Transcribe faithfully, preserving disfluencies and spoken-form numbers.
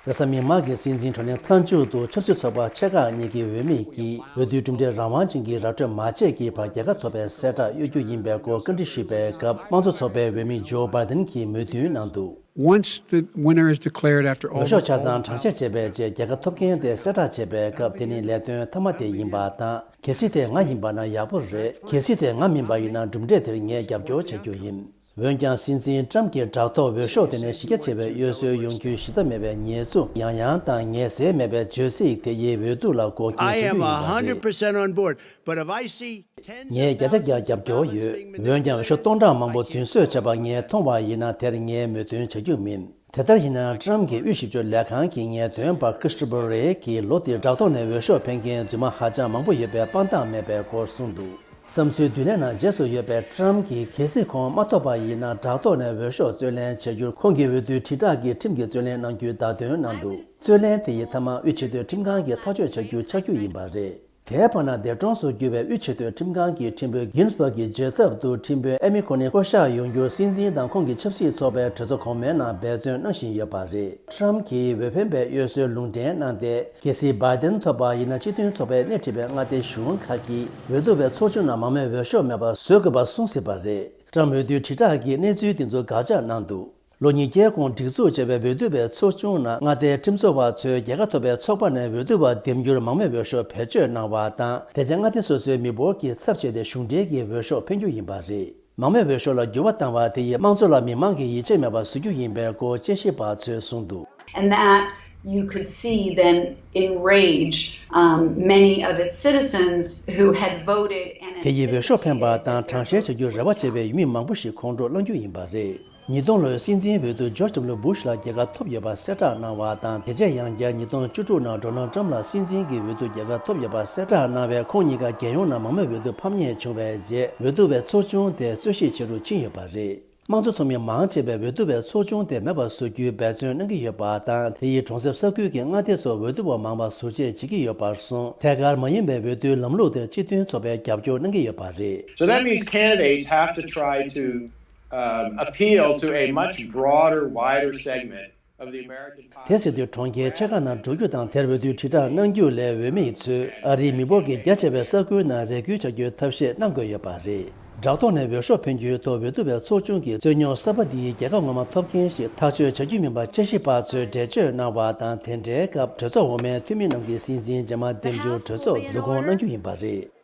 རེས་གཟའ་མིག་དམར་གྱི་སྲིད་འཛིན་བགྲོ་གླེང་མཐའ་མཇུག་ཏུ་ཆབ་སྲིད་ཚོགས་པ་ཆེ་ཁག་གཉིས་ཀྱི་འོས་མི་གིས་འོས་བསྡུའི་གྲུབ་འབྲས་རང་དབང་ཅན་གྱི་ར་སྤྲོད་མ་བྱས་ཀྱི་བར་རྒྱལ་ཁ་ཐོབ་པའི་གསལ་བསྒྲགས་གཡོ་སྒྱུ་ཡིན་པའི་སྐོར་བཀའ་འདྲི་ཞུས་པའི་སྐབས། དམངས་གཙོ་ཚོགས་པའི་འོས་མི་ཇོ་བྷའི་ཌེན་གྱིས་མོས་མཐུན་གནང་འདུག། Once the winner is declared after all འོས་ཤོག་ཆ་ཚང་གྲངས་བཤེར་བྱས་པའི་རྗེས་རྒྱལ་ཁ་ཐོབ་མཁན་དེ་གསལ་བསྒྲགས་བྱས་པའི་སྐབས། དེ་ནི་ལས་དོན་མཐའ་མ་དེ་ཡིན་པ་དང་། གལ་སྲིད་དེ་ང་ཡིན་པ་ན་ཡག་པོ་རེད། གལ་སྲིད་དེ་ང་མིན་པ་ཡིན་ན་གྲུབ་འབྲས་དེར་ངས་རྒྱབ་སྐྱོར་བྱ་རྒྱུ་ཡིན། འོན་ཀྱང་། སྲིད་འཛིན་ཊམ་གྱི་བྲག་ཐོག་འོས་ཤོག་དེ་ནི་གཞི་རྒྱ་ཆེ་བའི་གཡོ་ཟོལ་ཡོང་རྒྱུའི་གཞི་རྩ་མེད་པའི་ཉེས་འཛུགས་ཡང་ཡང་དང་ངལ་སེལ་མེད་པའི་བརྗོད་ཚིག་དེ་ཡིས་འོས་བསྡུ་ལ་འགོག་རྐྱེན་I བཟོ་am རྒྱུ་ཡིན་པ་རེད། one hundred percent on board, but if I see tens of ངས་བརྒྱ་ཆ་བརྒྱ་རྒྱབ་སྐྱོར་ཡོད། འོན་ཀྱང་། འོས་ཤོག་སྟོང་ཕྲག་མང་པོ་རྫུན་བཟོས་བྱས་པ་ངས་མཐོང་བ་ཡིན་ན། དེར་ངས་མོས་མཐུན་བྱ་རྒྱུ་མིན། དེ་ལྟར་ཡིན་ན། ཊམ་གྱི་དབུས་ཞིབ་དཔྱོད་ལས་ཁང་གི་ངེས་སྟོན་པ་Christopher Wray གིས་ལོ་འདིར་བྲག་ཐོག་ནས་འོས་ཤོག་འཕེན་མཁན་རྫུན་མ་ཧ་ཅང་མང་པོ་ཡོད་པའི་དཔང་རྟགས་མེད་པའི་སྐོར་གསུངས་འདུག། བསམ་ཚུལ་བསྡུ་ལེན་ནང་རྗེས་སུ་ཡོད་པའི། ཊམ་གྱིས་གལ་སྲིད་ཁོང་མ་ཐོབ་པ་ཡིན་ན། བྲག་ཐོག་ནས་འོས་ཤོག་རྩོད་ལེན་བྱ་རྒྱུར་ཁོང་གི་འོས་བསྡུའི་དྲིལ་བསྒྲགས་ཀྱི་ཁྲིམས་ཀྱི་རྩོད་ལེན་གནང་རྒྱུའི་བརྡ་སྟོན་གནང་འདུག། རྩོད་ལེན་དེ་ཡི་མཐའ་མ་དབུས་ཆེས་མཐོའི་ཁྲིམས་ཁང་གིས་ཐག་གཅོད་བྱ་རྒྱུ་ཆགས་རྒྱུ་ཡིན་པ་རེད། དེའི་བར་ན། འདས་གྲོངས་སུ་གྱུར་བའི་དབུས་ཆེས་མཐོའི་ཁྲིམས་ཁང་གི་ཁྲིམས་དཔོན་གིན་སྦརག་གི་རྗེས་ཚབ་ཏུ་ཁྲིམས་དཔོན་ཨེ་མི་ཁོ་ནི་བསྐོ་གཞག་ཡོང་རྒྱུར། སྲིད་འཛིན་དང་ཁོང་གི་ཆབ་སྲིད་ཚོགས་པའི་གྲོས་ཚོགས་གོང་མའི་ནང་འབད་བརྩོན་གནང་བཞིན་ཡོད་པ་རེད། ཊམ་གྱིས་འོས་འཕེན་པའི་གཡོ་ཟོལ་ལུང་འདྲེན་གནང་སྟེ། གལ་སྲིད་བྷའི་ཌེན་ཐོབ་པ་ཡིན་ན། སྤྱི་མཐུན་ཚོགས་པས་སྣེ་ཁྲིད་པའི་མངའ་སྡེ་གཞུང་ཁག་གིས་འོས་བསྡུ་བའི་ཚོགས་ཆུང་ནང་མང་མོས་འོས་ཤོག་མེད་པ་བཟོ་དགོས་པ་གསུངས་སྲིད་པ་རེད། ཊམ་འོས་བསྡུའི་དྲིལ་བསྒྲགས་ཀྱིས་གནས་ཚུལ་དེ་ཚོ་དགག་བྱ་གནང་འདུག། ལོ་ཉིས་བརྒྱའི་གོང་སྒྲིག་འཛུགས་བྱས་པའི་འོས་བསྡུ་བའི་ཚོགས་ཆུང་ནང་མངའ་སྡེའི་ཁྲིམས་བཟོ་བ་ཚོས་རྒྱལ་ཁ་ཐོབ་པའི་ཚོགས་པ་ནས་འོས་བསྡུ་བ་འདེམས་རྒྱུར་མང་མོས་འོས་ཤོག་བེད་སྤྱོད་གནང་བ་དང་། དེ་རྗེས་མངའ་སྡེ་སོ་སོའི་མི་འབོར་གྱི་ཚབ་བྱས་ཏེ་གཞུང་འབྲེལ་གྱི་འོས་ཤོག་འཕེན་རྒྱུ་ཡིན་པ་རེད། མང་མོས་འོས་ཤོག་ལ་འགྱུར་བ་བཏང་བ་དེ་ཡིས་དམངས་གཙོ་ལ་མི་མང་གི་ཡིད་ཆེས་མེད་པ་བཟོ་རྒྱུ་ཡིན་པའི་སྐོར་དཔྱད་ཞིབ་པ་ཚོས་གསུངས་འདུག། And that you could see then enrage, um, many of its citizens who had voted and དེ་ཡིས་འོས་ཤོག་འཕེན་པ་དང་གྲངས་བཤེར་བྱ་རྒྱུར་རེ་བ་བྱེད་པའི་ཡུལ་མི་མང་པོ་ཞིག་ཁོང་ཁྲོ་ལངས་རྒྱུ་ཡིན་པ་རེད། ཉིས་སྟོང་ལོའི་སྲིད་འཛིན་འོས་བསྡུ་ཇོརྗ་ཌབ་ལུ་བྷུཤ་ལ་རྒྱལ་ཁ་ཐོབ་ཡོད་པ་གསལ་བསྒྲགས་གནང་བ་དང་། དེ་རྗེས་ཡང་བསྐྱར་ཉིས་སྟོང་བཅུ་དྲུག་ནང་ཌོ་ནལ་ཌི་ཊམ་ལ་སྲིད་འཛིན་གྱི་འོས་བསྡུ་རྒྱལ་ཁ་ཐོབ་ཡོད་པ་གསལ་བསྒྲགས་གནང་བས། ཁོང་གཉིས་ཀ་རྒྱལ་ཡོངས་ནང་མང་མོས་འོས་བསྡུ་ཕམ་ཉེས་བྱུང་བའི་རྗེས། འོས་བསྡུ་བའི་ཚོགས་ཆུང་དེ་རྩོད་གཞི་ཆེ་རུ་ཕྱིན་ཡོད་པ་རེད། དམངས་གཙོ་ཚོགས་མི་མང་ཆེ་བས་འོས་བསྡུ་བའི་ཚོགས་ཆུང་དེ་མེད་པར་བཟོ་རྒྱུའི་འབད་བརྩོན་གནང་གི་ཡོད་པ་དང་། དེ་ཡིས་གྲོང་གསེབ་ས་ཁུལ་གྱི་མངའ་སྡེ་ཚོར་འོས་བསྡུ་བ་མང་བ་བཟོ་ཆེད་བྱེད་ཀྱི་ཡོད་པར་སོང་། ཐད་ཀར་མ་ཡིན་པའི་འོས་བསྡུའི་ལམ་ལུགས་དེར་སྤྱི་མཐུན་ཚོགས་པས་རྒྱབ་སྐྱོར་གནང་གི་ཡོད་པ་རེད། So that means candidates have to try to, um, appeal to a much broader, wider segment of the American population. དེ་ཟེར་དུས། གྲོང་ཁྱེར་ཆེ་ཁག་ནང་འགྲོ་རྒྱུ་དང་། དེར་འོས་བསྡུའི་དྲིལ་བསྒྲགས་གནང་རྒྱུ་ལས། འོས་མི་ཚོས་ཨ་རིའི་མི་འབོར་གྱི་རྒྱ་ཆེ་བའི་ས་ཁུལ་ནང་རེ་སྐུལ་བྱ་རྒྱུའི་ཐབས་ཤེས་གནང་དགོས་ཡོད་པ་རེད། བྲག་ཐོག་ནས་འོས་ཤོག་འཕེན་རྒྱུའི་ཐོག་འོས་བསྡུ་བའི་ཚོགས་ཆུང་གི་རྩོད་རྙོག་གསར་པ་འདིའི་རྒྱལ་ཁ་ངོ་མ་ཐོབ་མཁན་ཞིག་ཐག་གཅོད་བྱ་རྒྱུ་མིན་པ་དཔྱད་ཞིབ་པ་ཚོས་འགྲེལ་བརྗོད་གནང་བ་དང་། དེ་འདྲའི་སྐབས་གྲོས་ཚོགས་འོག་མའི་འཐུས་མི་རྣམས་ཀྱིས་སྲིད་འཛིན་རྗེས་མ་འདེམས་རྒྱུར་གྲོས་ཚོགས་བསྡུ་སྐོང་གནང་རྒྱུ་ཡིན་པ་རེད།